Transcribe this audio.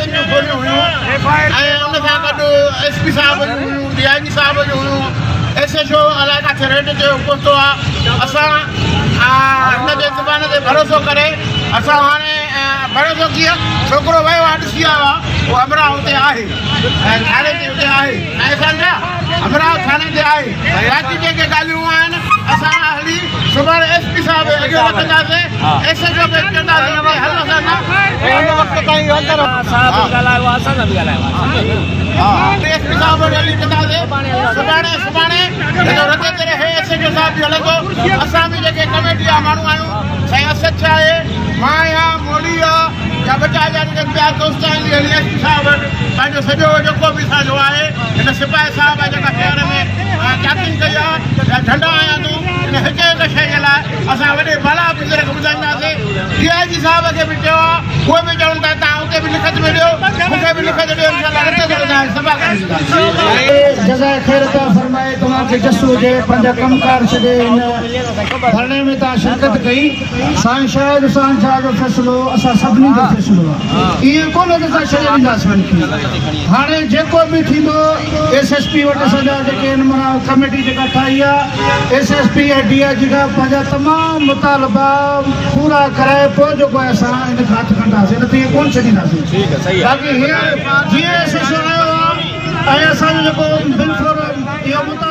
ڪيسن جون کوليون هيون ۽ ان سان گڏ ايس پي صاحب جون هيون ڊي I جي صاحب جون هيون ايس ايڇ او الائي ڪاٿي ريڊ تي پهتو آ اسان هن جي زبان تي ڀروسو ڪري اسان هاڻي ڀروسو ڪيئن ڇوڪرو ويو آ ڏسي آيو آ اهو همراهه اتي آهي ۽ ٿاڻي تي اتي آهي ۽ سمجهيا همراهه ٿاڻي تي آهي باقي جيڪي ڳالهيون آهن اسان هلي سڀاڻي ايس پي صاحب جي اڳيان رکنداسين ايس ايڇ او کي چونداسين ته هل اسان سان هن وقت تائين اندر صاحب به ڳالهايو آهي اسان سان به ڳالهايو آهي سمجهو نه. ايس پي صاحب وٽ هلي چونداسين سڀاڻي سڀاڻي جيڪو رتي تي رهي ايس ايڇ او صاحب به هلندو اسان به جيڪي ڪميٽي جا ماڻهو آهيون سائين اسد شاهه آهي مان آهيان مولوي آهي يا ٻچا جا جيڪي ٻيا دوست آهن اهي هلي ايس پي صاحب وٽ پنهنجو سڄو جيڪو به اسان جو آهي هن سپاهي صاحب جيڪا شهر ۾ چاڪنگ ڪئي آهي يا جهنڊا هنيا اٿئون ان هڪ هڪ شيء جي لاء اسان وڏي بالا آفيسر کي ٻڌائينداسين ڊي I جي صاحب کي به چيو آهي اهي به چون ٿا توهان اتي به لکت ۾ ڏيو مون کي به لکت ڏيو انشاء الله رت سان توهان کي صفا ڪري ڏينداسين. جزاء خير عطا فرمائي توهان کي جس هجي پنهنجا ڪم ڪار ڇڏي هن ڌرڻي ۾ توهان شرڪت ڪئي. سائين شاهد حسين شاهه جو فيصلو اسان سڀني جو فيصلو آهي ائين ڪونه ته اسان ڇڏي ڏينداسين ان کي هاڻي جيڪو به ٿيندو ايس ايس پي وٽ اسان جا جيڪي آهن معنيٰ ڪميٽي جيڪا ٺاهي آهي S S P ۽ D I G کان پنهنجا تمام مطالبا پورا ڪرائي پوء جيڪو آهي اسان ان کان هٿ کڻنداسين نه ته ائين ڪونه ڇڏينداسين باقي هينئر جيئن ايس ايس او آيو آهي ۽ اسان جو جيڪو بل فور اهو مطالبو.